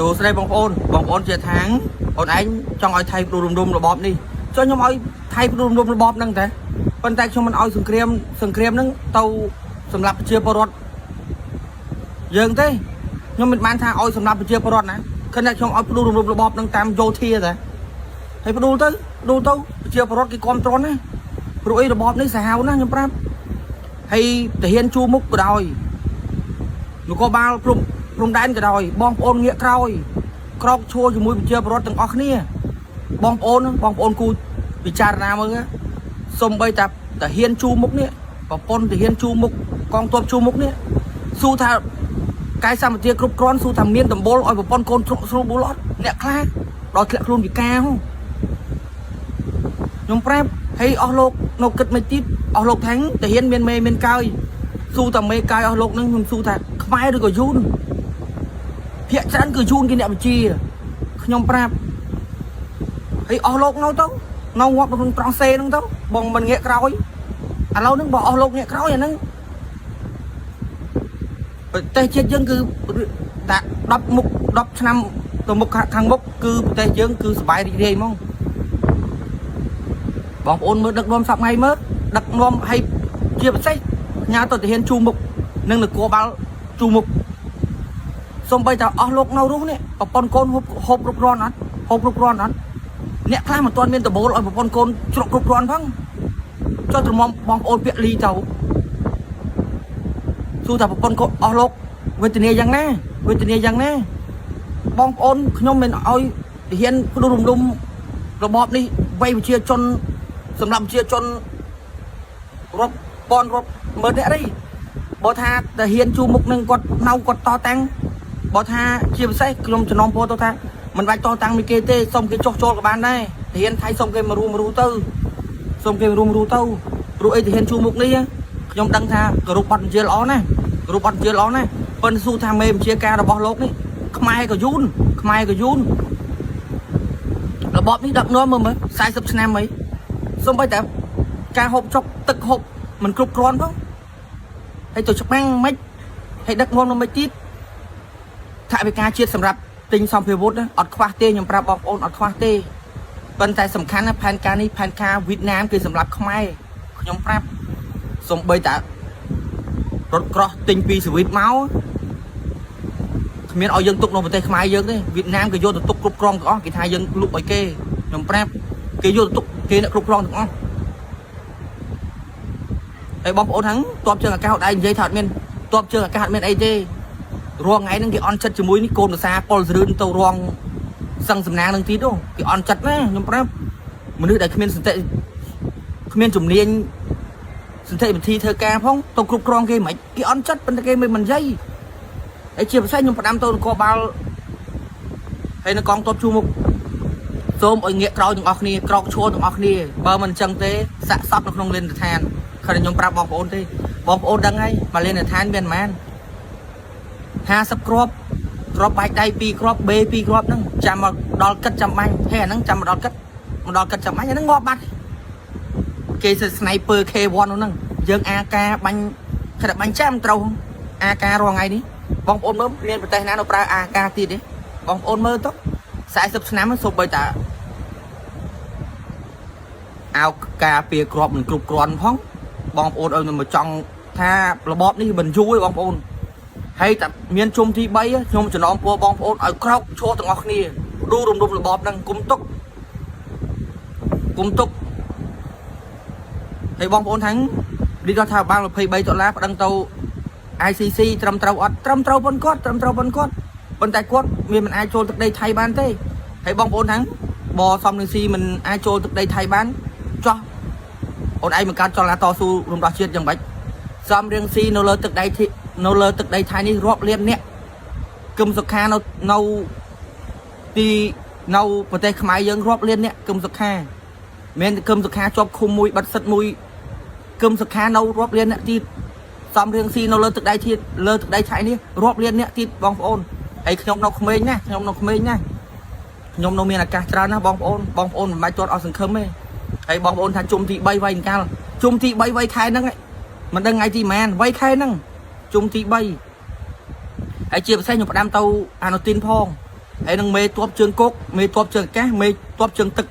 សួស្តីបងប្អូនបងប្អូនជាថាងអូនឯងចង់ឲ្យថៃផ្ដួលរំលំរបបនេះចុះខ្ញុំឲ្យថៃផ្ដួលរំលំរបបហ្នឹងតែប៉ុន្តែខ្ញុំមិនឲ្យសង្គ្រាមសង្គ្រាមហ្នឹងទៅសម្រាប់ប្រជាពលរដ្ឋយើងទេខ្ញុំមិនបានថាឲ្យសម្រាប់ប្រជាពលរដ្ឋណាខណៈខ្ញុំឲ្យផ្ដួលរំលំរបបហ្នឹងតាមយោធាតែហើយផ្ដួលទៅផ្ដួលទៅប្រជាពលរដ្ឋគេគ្រប់គ្រងណាព្រោះអីរបបនេះសាហាវណាស់ខ្ញុំប្រាប់ហើយទាហានជួរមុខក៏ដោយនគរបាលព្រំព្រំដែនក៏ដោយបងប្អូនងាកក្រោយ ក្រោកឈរជាមួយប្រជាពលរដ្ឋទាំងអស់គ្នាបងប្អូនបងប្អូនគូពិចារណាមើលសំបីតាតាហ៊ានជួមុខនេះប្រពន្ធតាហ៊ានជួមុខកងទ័ពជួមុខនេះស៊ូថាកាយសម្បទាគ្រប់គ្រាន់ស៊ូថាមានដំបូលឲ្យប្រពន្ធកូនជ្រុកស្រួលបួលអត់អ្នកខ្លះដល់ធ្លាក់ខ្លួនពិការហ៎ខ្ញុំប្រាប់ហើយអស់លោកនៅគិតមិនទៀតអស់លោកថាងតាហ៊ានមានមេមានកាយស៊ូតាមេកាយអស់លោកនឹងខ្ញុំស៊ូថាខ្មែរឬក៏យូន ភាកច្រើនគឺយូនគេអ្នកបញ្ជាខ្ញុំប្រាប់ហើយអស់លោកនៅទៅនៅងាប់នៅក្នុងត្រង់សេហ្នឹងទៅបងមិនងាកក្រោយឥឡូវហ្នឹងបើអស់លោកងាកក្រោយអាហ្នឹងប្រទេសជាតិយើងគឺតែ10មុខ10ឆ្នាំទៅមុខខាងមុខគឺប្រទេសយើងគឺសប្បាយរីករាយហ្មងបងប្អូនមើលដឹកនាំសប្ងៃមើលដឹកនាំឲ្យជាពិសេសញ៉ាទៅទាហានជួមុខនិងនគរបាលជួមុខ សំបីតែអស់លោកនៅរស់នេះប្រពន្ធកូនហូបហូបគ្រប់គ្រាន់អត់ហូបគ្រប់គ្រាន់អត់អ្នកខ្លះមិនទាន់មានដបូលឲ្យប្រពន្ធកូនជ្រក់គ្រប់គ្រាន់ផងចុះទ្រមបងប្អូនពាក់លីទៅសួរថាប្រពន្ធកូនអស់លោកវេទនាយ៉ាងណាវេទនាយ៉ាងណាបងប្អូនខ្ញុំមិនឲ្យហ៊ានផ្ដួលរំលំរបបនេះវ័យប្រជាជនសម្រាប់ប្រជាជនរាប់ពាន់រាប់ម៉ឺនអ្នកទេបើថាតែហ៊ានជួមុខនឹងគាត់នៅគាត់តតាំង បើថាជាពិសេសខ្ញុំចំណងពោទៅថាមិនបាច់តតាំងមីគេទេសុំគេចុះចូលក៏បានដែរទាហានថៃសុំគេមករួមរូទៅសុំគេមករួមរូទៅព្រោះអីទាហានជួមុខនេះខ្ញុំដឹងថាគោរពបទបញ្ជាល្អណាស់គោរពបទបញ្ជាល្អណាស់ប៉ុន្តែស៊ូថាមេបញ្ជាការរបស់លោកនេះខ្មែរក៏យូនខ្មែរក៏យូនរបបនេះដឹកនាំមើលមើល40ឆ្នាំអីសូម្បីតែការហូបចុកទឹកហូបមិនគ្រប់គ្រាន់ផងហើយទៅច្បាំងមិនហើយដឹកនាំនៅមិនទៀត ថវិកាជាតិសម្រាប់ទិញសម្ភារវុធណាអត់ខ្វះទេខ្ញុំប្រាប់បងប្អូនអត់ខ្វះទេប៉ុន្តែសំខាន់ណាផែនការនេះផែនការវៀតណាមគឺសម្រាប់ខ្មែរខ្ញុំប្រាប់សំបីតារថក្រោះទិញពីសវីតមកគ្មានឲ្យយើងទុកនៅប្រទេសខ្មែរយើងទេវៀតណាមគេយកទៅទុកគ្រប់គ្រងទាំងអស់គេថាយើងលុបឲ្យគេខ្ញុំប្រាប់គេយកទៅទុកគេអ្នកគ្រប់គ្រងទាំងអស់ហើយបងប្អូនហ្នឹងតបជើងអាកាសអត់ឯងនិយាយថាអត់មានតបជើងអាកាសអត់មានអីទេ រងថ្ងៃហ្នឹងគេអន់ចិត្តជាមួយនេះកូនភាសាប៉ុលសរឿនទៅរងសឹងសំណាងនឹងទៀតអូគេអន់ចិត្តណាខ្ញុំប្រាប់មនុស្សដែលគ្មានសន្តិគ្មានជំនាញសន្តិវិធីធ្វើការផងទៅគ្រប់គ្រងគេមិនគេអន់ចិត្តប៉ុន្តែគេមិននិយាយហើយជាពិសេសខ្ញុំផ្ដាំទៅនគរបាលហើយនៅកងទ័ពជួរមុខសូមឲ្យងាកក្រោយទាំងអស់គ្នាក្រោកឈរទាំងអស់គ្នាបើមិនអញ្ចឹងទេសាក់សពនៅក្នុងលេនដ្ឋានខណៈខ្ញុំប្រាប់បងប្អូនទេបងប្អូនដឹងហើយមកលេនដ្ឋានមានប៉ុន្មាន 50គ្រាប់គ្រាប់បែកដៃ2គ្រាប់ B 2គ្រាប់ហ្នឹងចាំមកដល់គិតចាំបាញ់ហេអាហ្នឹងចាំមកដល់គិតមកដល់គិតចាំបាញ់អាហ្នឹងងាប់បាត់គេសិ sniper K1 ហ្នឹងយើង AK បាញ់ខិតបាញ់ចាំត្រូវ AK រាល់ថ្ងៃនេះបងប្អូនមើលមានប្រទេសណានៅប្រើ AK ទៀតទេបងប្អូនមើលទៅ40ឆ្នាំសូម្បីតាអោការពារគ្រាប់មិនគ្រប់គ្រាន់ផងបងប្អូនឲ្យមកចង់ថារបបនេះមិនយូរទេបងប្អូន ហើយតែមានជុំទី3ខ្ញុំចំណងពោបងប្អូនឲ្យក្រោកឈរទាំងអស់គ្នាឌូរំលំរបបហ្នឹងគុំទុកគុំទុកហើយបងប្អូនថាងរីកថាបាន23ដុល្លារប្តឹងទៅ ICC ត្រឹមត្រូវអត់ត្រឹមត្រូវប៉ុនគាត់ត្រឹមត្រូវប៉ុនគាត់ប៉ុន្តែគាត់មានមិនអាចចូលទឹកដីថៃបានទេហើយបងប្អូនថាងបសំនឹងស៊ីមិនអាចចូលទឹកដីថៃបានចោះអូនឯងបង្កើតចលនាតស៊ូរំដោះជាតិយ៉ាងម៉េចសំរៀងស៊ីនៅលើទឹកដីនៅលើទឹកដីថៃនេះរាប់លានអ្នកគឹមសុខានៅនៅទីនៅប្រទេសខ្មែរយើងរាប់លានអ្នកគឹមសុខាមានគឹមសុខាជាប់ឃុំមួយបាត់សិតមួយគឹមសុខានៅរាប់លានអ្នកទៀតសំរៀងស៊ីនៅលើទឹកដីធាតលើទឹកដីថៃនេះរាប់លានអ្នកទៀតបងប្អូនហើយខ្ញុំនៅក្មេងណាស់ខ្ញុំនៅក្មេងណាស់ខ្ញុំនៅមានឱកាសច្រើនណាស់បងប្អូនបងប្អូនមិនបាច់ទាត់អស់សង្ឃឹមទេហើយបងប្អូនថាជុំទី3វ័យកាលជុំទី3វ័យខែហ្នឹងមិនដឹងថ្ងៃទីប៉ុន្មានវ័យខែហ្នឹងជុំទី3ហើយជាពិសេសខ្ញុំផ្ដាំទៅអានុទីនផង ហើយនឹងមេតបជើងគោកមេតបជើងអាកាសមេតបជើងទឹក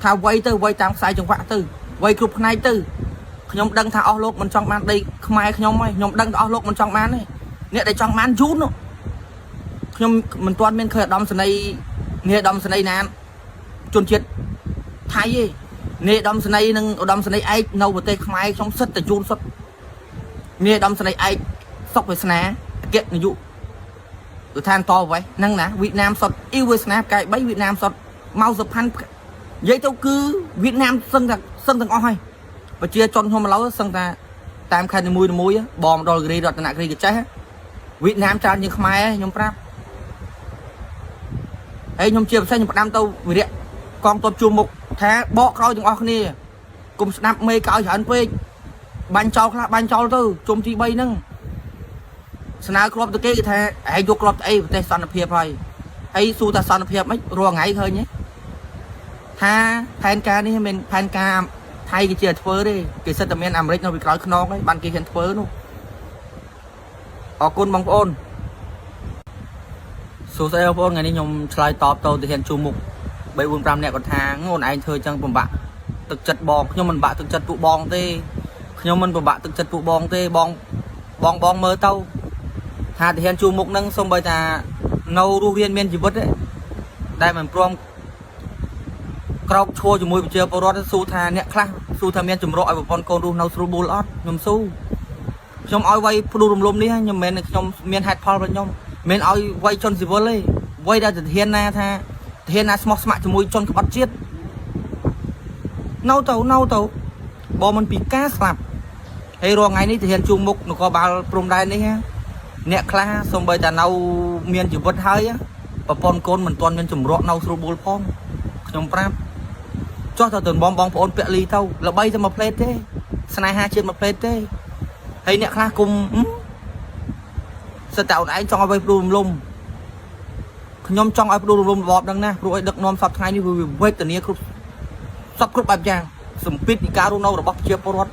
ថាវៃទៅវៃតាមខ្សែចង្វាក់ទៅវៃគ្រប់ផ្នែកទៅខ្ញុំដឹងថាអស់លោកមិនចង់បានដីខ្មែរខ្ញុំហើយខ្ញុំដឹងថាអស់លោកមិនចង់បានទេអ្នកដែលចង់បានយូននោះខ្ញុំមិនទាន់មានឃើញឧត្តមសេនីយ៍នេះឧត្តមសេនីយ៍ណាជនជាតិថៃទេនេះឧត្តមសេនីយ៍និងឧត្តមសេនីយ៍ឯកនៅប្រទេសខ្មែរខ្ញុំសិតតែយូនសុទ្ធនេះឧត្តមសេនីយ៍ឯកសុកវាសនាអគ្គនាយក ទៅឋានតវេសហ្នឹងណាវៀតណាមសុតអ៊ីវេសនាផ្កាយ3វៀតណាមសុតម៉ៅសុផាន់និយាយទៅគឺវៀតណាមសឹងតែសឹងទាំងអស់ហើយប្រជាជនខ្ញុំឥឡូវសឹងតែតាមខេត្តនីមួយៗបងដល់គិរីរតនគិរីកចេះវៀតណាមច្រើនជាងខ្មែរខ្ញុំប្រាប់ហើយខ្ញុំជាពិសេសខ្ញុំផ្ដាំទៅវិរៈកងទ័ពជួរមុខថាបកក្រោយទាំងអស់គ្នាគុំស្ដាប់មេកោច្រើនពេកបាញ់ចោលខ្លះបាញ់ចោលទៅជុំទី3ហ្នឹង ស្នើគ្រាប់ទៅគេគេថាឯងយកគ្រាប់ទៅអីប្រទេសសន្តិភាពហើយហើយស៊ូតែសន្តិភាពមិនរាល់ថ្ងៃឃើញទេថាផែនការនេះមិនផែនការថៃគេជាធ្វើទេគេសិតតែមានអាមេរិកនៅពីក្រោយខ្នងហើយបានគេហ៊ានធ្វើនោះអរគុណបងប្អូនសួស្តីបងប្អូនថ្ងៃនេះខ្ញុំឆ្លើយតបទៅទាហានជួមុខ3 4 5នាក់គាត់ថាអូនឯងធ្វើចឹងពិបាកទឹកចិត្តបងខ្ញុំមិនបាក់ទឹកចិត្តពួកបងទេខ្ញុំមិនពិបាកទឹកចិត្តពួកបងទេបងបងបងមើលទៅ ថាទាហានជួរមុខនឹងសូម្បីថានៅរស់រានមានជីវិតទេដែលមិនព្រមក្រោកឈរជាមួយប្រជាពលរដ្ឋស៊ូថាអ្នកខ្លះស៊ូថាមានចម្រោះឲ្យប្រពន្ធកូនរស់នៅស្រួលបួលអត់ខ្ញុំស៊ូខ្ញុំឲ្យវាយផ្ដួលរំលំនេះខ្ញុំមិនមែនខ្ញុំមានហេតុផលរបស់ខ្ញុំមិនឲ្យវាយជនស៊ីវិលទេវាយដល់ទាហានណាថាទាហានណាស្មោះស្ម័គ្រជាមួយជនក្បត់ជាតិនៅទៅនៅទៅបើមិនពីការស្លាប់ហើយរាល់ថ្ងៃនេះទាហានជួរមុខនគរបាលព្រំដែននេះណា អ្នកខ្លះសំបីតានៅមានជីវិតហើយប្រពន្ធកូនមិនទាន់មានចម្រក់នៅស្រួលបួលផងខ្ញុំប្រាប់ចោះទៅទៅបងបងប្អូនពាក់លីទៅល្បីតែមួយផ្លេតទេស្នេហាជាតិមួយផ្លេតទេហើយអ្នកខ្លះគុំសិតតែអូនឯងចង់ឲ្យវាផ្ដួលរំលំខ្ញុំចង់ឲ្យផ្ដួលរំលំរបបហ្នឹងណាព្រោះឲ្យដឹកនាំសពថ្ងៃនេះវាវេទនាគ្រប់សពគ្រប់បែបយ៉ាងសម្ពាធនៃការរស់នៅរបស់ប្រជាពលរដ្ឋ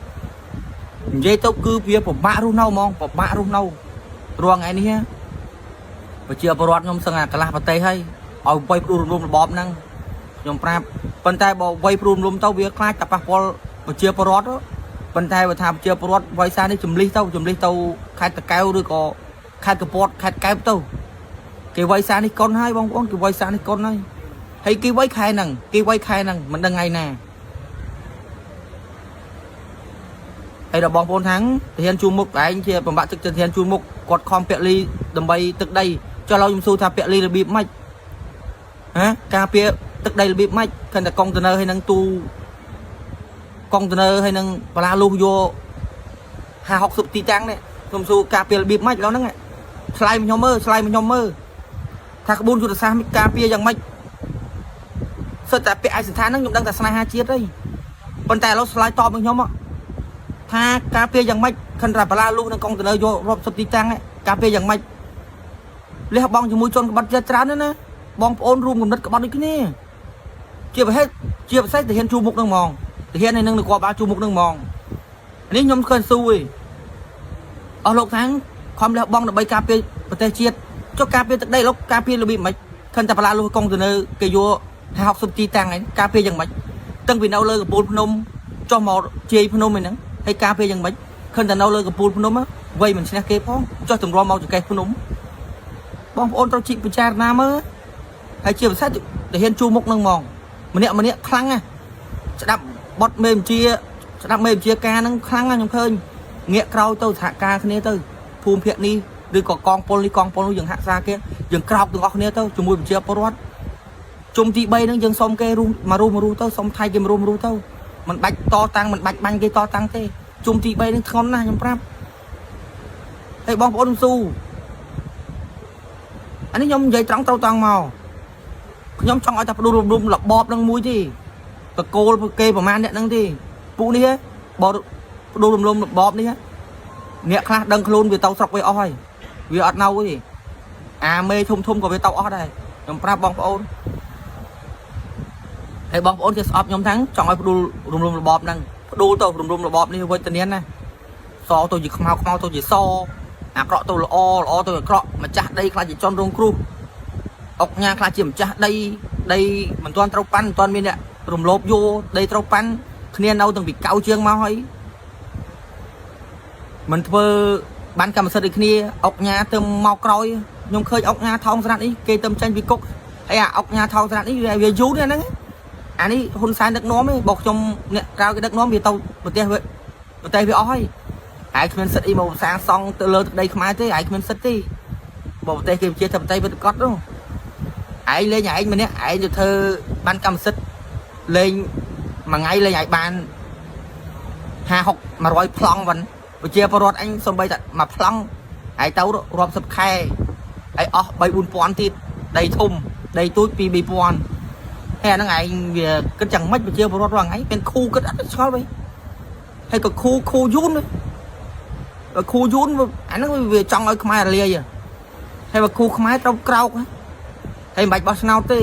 និយាយទៅគឺវាពិបាករស់នៅហ្មងពិបាករស់នៅ រាល់ថ្ងៃនេះប្រជាពលរដ្ឋខ្ញុំសឹងអាកន្លះប្រទេសហើយឲ្យវៃផ្ដួលរំលំរបបហ្នឹងខ្ញុំប្រាប់ប៉ុន្តែបើវៃផ្ដួលរំលំទៅវាខ្លាចតែប៉ះពាល់ប្រជាពលរដ្ឋប៉ុន្តែបើថាប្រជាពលរដ្ឋវៃសានេះជំលិះទៅជំលិះទៅខេត្តតកែវឬក៏ខេត្តកពតខេត្តកែបទៅគេវៃសានេះកុនហើយបងប្អូនគេវៃសានេះកុនហើយហើយគេវៃខែហ្នឹងគេវៃខែហ្នឹងមិនដឹងថ្ងៃណាហើយដល់បងប្អូនខាងទាហានជួរមុខឯងជាបំបាក់ទឹកទាហានជួរមុខគាត់ខំពាក់លីដើម្បីទឹកដីចុះឡើយខ្ញុំសួរថាពាក់លីរបៀបម៉េចហ៎ការពារទឹកដីរបៀបម៉េចខិនតែកុងតឺន័រហើយនឹងទូកុងតឺន័រហើយនឹងបលាលុះយក50 60ទីតាំងនេះខ្ញុំសួរការពាររបៀបម៉េចឡើយហ្នឹងឆ្លើយខ្ញុំមើលឆ្លើយខ្ញុំមើលថាក្បួនយុទ្ធសាស្ត្រការពារយ៉ាងម៉េចសិតតែពាក់ឯកសណ្ឋានហ្នឹងខ្ញុំដឹងតែស្នេហាជាតិទេប៉ុន្តែឥឡូវឆ្លើយតបនឹងខ្ញុំថាការពារយ៉ាងម៉េចខិនតែបលាលុះនឹងកុងតឺន័រយករាប់សិបទីតាំងការពារយ៉ាងម៉េចលះបង់ជាមួយជនក្បត់ជាតិច្រើនណាស់ណាបងប្អូនរួមគំនិតក្បត់ដូចគ្នាជាប្រហេតុជាពិសេសទាហានជួរមុខនឹងហ្មងទាហាននឹងនគរបាលជួរមុខនឹងហ្មងនេះខ្ញុំឃើញស៊ូឯងអស់លោកខាងខំលះបង់ដើម្បីការពារប្រទេសជាតិចុះការពារទឹកដីលោកការពាររបៀបម៉េចខិនតែបលាលុះកុងតឺន័រគេយក50 60ទីតាំងឯងការពារយ៉ាងម៉េចតាំងពីនៅលើកំពូលភ្នំចុះមកជាយភ្នំឯហ្នឹងហើយការពារយ៉ាងម៉េចខិនតែនៅលើកំពូលភ្នំវៃមិនឈ្នះគេផងចុះទម្រាំមកចង្កេះភ្នំបងប្អូនត្រូវជីកពិចារណាមើលហើយជាពិសេសទាហានជួរមុខនឹងហ្មងម្នាក់ម្នាក់ខ្លាំងណាស់ស្ដាប់បត់មេបញ្ជាស្ដាប់មេបញ្ជាការហ្នឹងខ្លាំងណាស់ខ្ញុំឃើញងាកក្រោយទៅសហការគ្នាទៅភូមិភាគនេះឬក៏កងពលនេះកងពលនោះយើងហាក់សាគេយើងក្រោកទាំងអស់គ្នាទៅជាមួយប្រជាពលរដ្ឋជុំទី3ហ្នឹងយើងសុំគេរុះមករុះមករុះទៅសុំថៃគេមករុះមករុះទៅមិនបាច់តតាំងមិនបាច់បាញ់គេតតាំងទេជុំទី3ហ្នឹងធ្ងន់ណាស់ខ្ញុំប្រាប់ហើយបងប្អូនស៊ូអានេះខ្ញុំនិយាយត្រង់ត្រូវតង់មកខ្ញុំចង់ឲ្យតែផ្ដួលរំលំរបបនឹងមួយទេតកូលគេប្រហែលអ្នកហ្នឹងទេពួកនេះបើផ្ដួលរំលំរបបនេះអ្នកខ្លះដឹងខ្លួនវាទៅស្រុកវាអស់ហើយវាអត់នៅទេអាមេធំធំក៏វាទៅអស់ដែរខ្ញុំប្រាប់បងប្អូនហើយបងប្អូនចេះស្អប់ខ្ញុំថាងចង់ឲ្យផ្ដួលរំលំរបបហ្នឹងផ្ដួលទៅរំលំរបបនេះវេទនាណាសទៅជាខ្មៅខ្មៅទៅជាសអាក្រក់ទៅល្អល្អទៅអាក្រក់ម្ចាស់ដីខ្លាចជាជនរងគ្រោះ អុកញ៉ាខ្លះជាម្ចាស់ដីដីមិនទាន់ត្រូវប៉ាន់មិនទាន់មានអ្នករំលោភយោដីត្រូវប៉ាន់គ្នានៅតាំងពីកៅជាងមកហើយមិនធ្វើបានកម្មសិទ្ធិដូចគ្នាអុកញ៉ាទៅមកក្រោយខ្ញុំឃើញអុកញ៉ាថោងស្រាត់នេះគេទៅចេញពីគុកហើយអាអុកញ៉ាថោងស្រាត់នេះវាយូរនេះហ្នឹងអានេះហ៊ុនសែនដឹកនាំឯងបើខ្ញុំអ្នកក្រៅគេដឹកនាំវាទៅប្រទេសវាប្រទេសវាអស់ហើយឯងគ្មានសិទ្ធិអីមកសាងសង់ទៅលើទឹកដីខ្មែរទេឯងគ្មានសិទ្ធិទេបើប្រទេសគេជាធិបតីពិតប្រាកដនោះ ឯងលេងឯងម្នាក់ឯងទៅធ្វើបានកម្មសិទ្ធិលេងមួយថ្ងៃលេងឲ្យបាន50 60 100ប្លង់វិញប្រជាពលរដ្ឋអញសំបីតែមួយប្លង់ឯងទៅរាប់សិបខែឯងអស់3 4000ទៀតដីធំដីទូច2 3000ហើយអាហ្នឹងឯងវាគិតយ៉ាងម៉េចប្រជាពលរដ្ឋរាល់ថ្ងៃមានខូគិតអត់ឆ្ងល់វិញហើយក៏ខូខូយូនខូយូនអាហ្នឹងវាចង់ឲ្យខ្មែររលាយហើយបើខូខ្មែរត្រូវក្រោក ហើយមិនបាច់បោះឆ្នោតទេ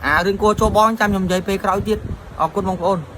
អារឿងគួរចូលបងចាំខ្ញុំនិយាយពេលក្រោយទៀតអរគុណបងប្អូន។